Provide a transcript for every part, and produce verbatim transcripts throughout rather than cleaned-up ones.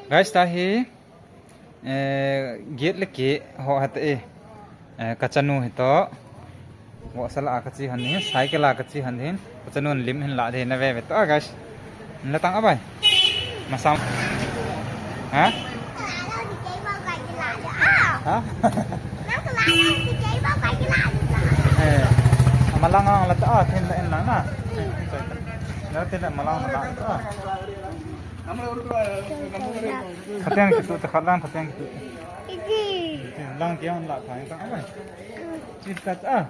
Guys, ta hi, eh, gate le ke ho hat e. Eh, ka chanu hi to. Vohsa la ka chi han hin, cycle la ka chi han hin. Ka chanu lim hin la de na ve ve to, ah, guys. La tang abai. Masam. Ha? Ha? Eh, malang ang la ta, ah, tin la en lang na. La tin la malang la ta. Phateng kitu ta khat lang, phateng kitu. Iti. Lang kiang la phai ta, ah. Chip ta, ah.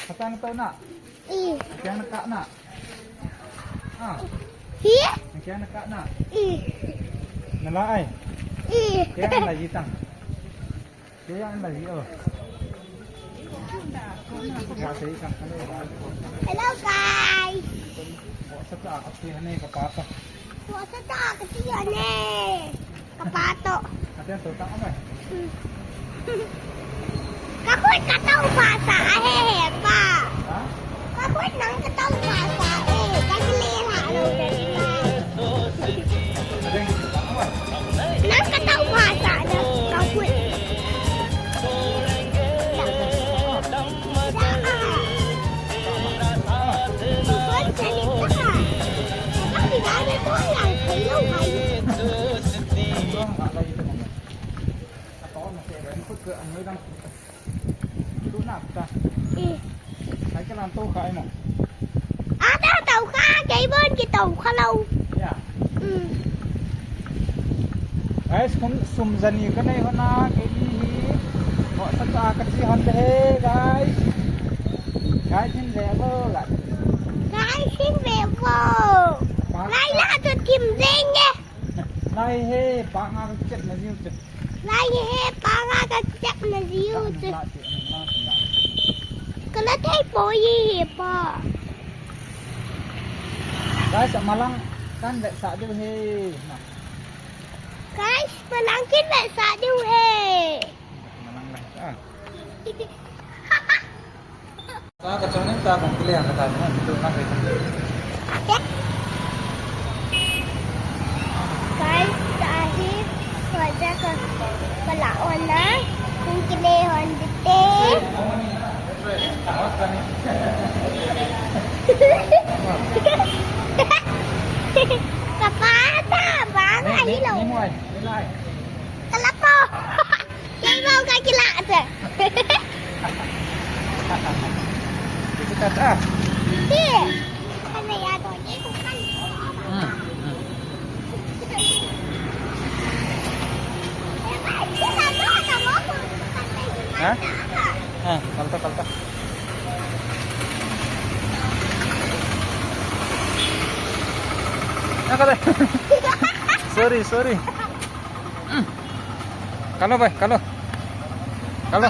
Phateng to na. I. Kiang na ka na. Ah. Hi? Kiang na ka na. I. Na la ai. I. Kiang la yi tang. Hello, guys. Vohsa ta ka chi han e, ka pa to. Vohsa ta ka chi han e, ka pa to. Ka khut ka tao pha sa ahi he pa. Ha? Ka khut nang ka tao pha sa e, ka le ha lo ka le. Nang ka tao pha sa na, ka khut. Tu na ta. Eh. Cycle an to kha imo. Ada to kha, kei bon kito kha lou. Ya. Mm. Guys, kum sum jani ka nei hon a, kei ni hi. Vohsa ta ka chi han de he, guys. Guys, hin ve vo la. Guys, hin ve vo. Pa. Lai la to kim denge. Lai he, pa nga ka chet na jiu chet. Lai he, pa nga ka chet na jiu chet. Ka la thei poi he pa. Guys, malang kan vetsah diu he. Guys, malang kin vetsah diu he. Malang lah. Ah. Sa ka chang ning ta kong kile ang ka ta mo, tu na ka. Guys, ta hi, hoja ka, pala ona, kong kile hon dite. Ka pa ta, bang, ni, ni, ai lo. Ni mo ai, ni lai. Ka la po. Kei bou ka kila te. Kita ta. Ti. Kana ya to ni ku kan. Hmm, hmm. Ha? Ha, kalta, kalta. Sorry, sorry. Hmm. Kalo, bai, kalo. Kalo.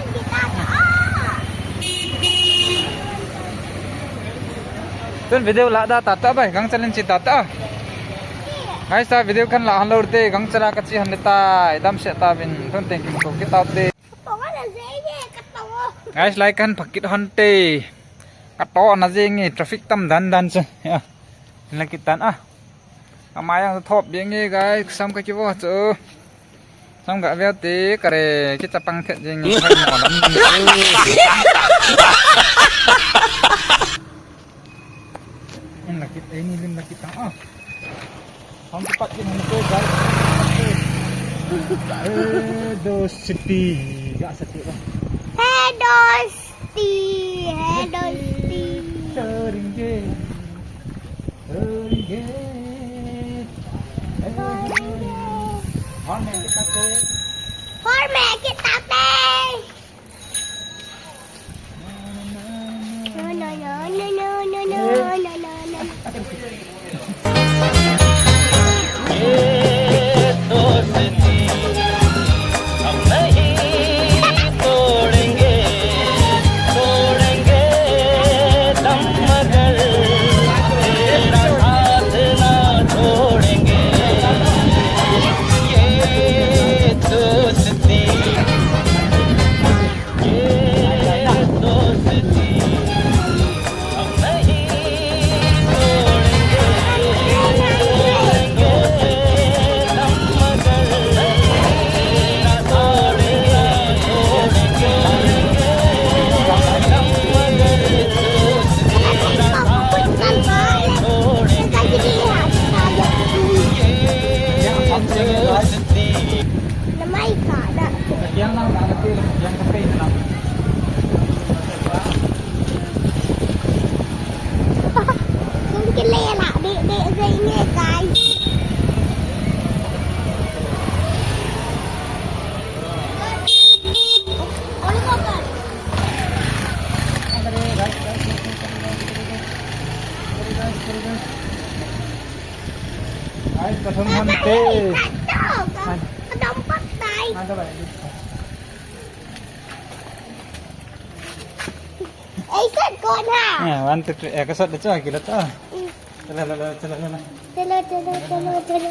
Tun video la da ta ta bai, gang challenge ta ta. Guys, ta video kan la han lo te, gang chala ka chi han le ta, dam se ta vin, tun thank you ko kita te. Guys, like kan phakit han te. Ka to na jing nge traffic tam dan dan che. Ya. La kitan ah. Ama yang thop jing nge guys, sam ka kivo chu. Sam ga via te kare ki chapang the jing nge khai mo lam. In la kit, eh, ni lim la kit ah. Hong kipat jing hong te guys. Eh, do city. Ga city ba. Hey, do Ti, hello, ti. Seringe, seringe, seringe. Horme kita te. Horme kita te. No, no, no. Guys. Guys, kasam hante. Ei, sat ko na. Eh, one, two, three. Eh, kasat da cha kila ta. Mm. Chala, la, la, chala, la, la. Chala, chala, chala, chala.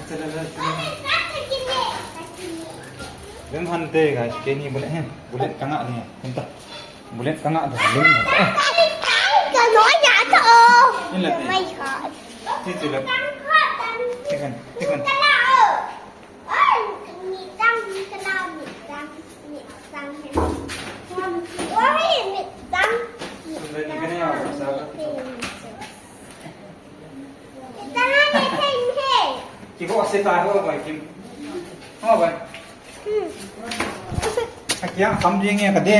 Chala, la, chala. Lim hante, guys. Keini bullet he. Bullet kanga ni. Hinta. Bullet kanga da. Lim. Ka no ya to. Ila te. My God. Ti, ti la. Tikan, tikan. Kigo ase ta ho bai kim. Ho bai. Akia kam ding e ka de.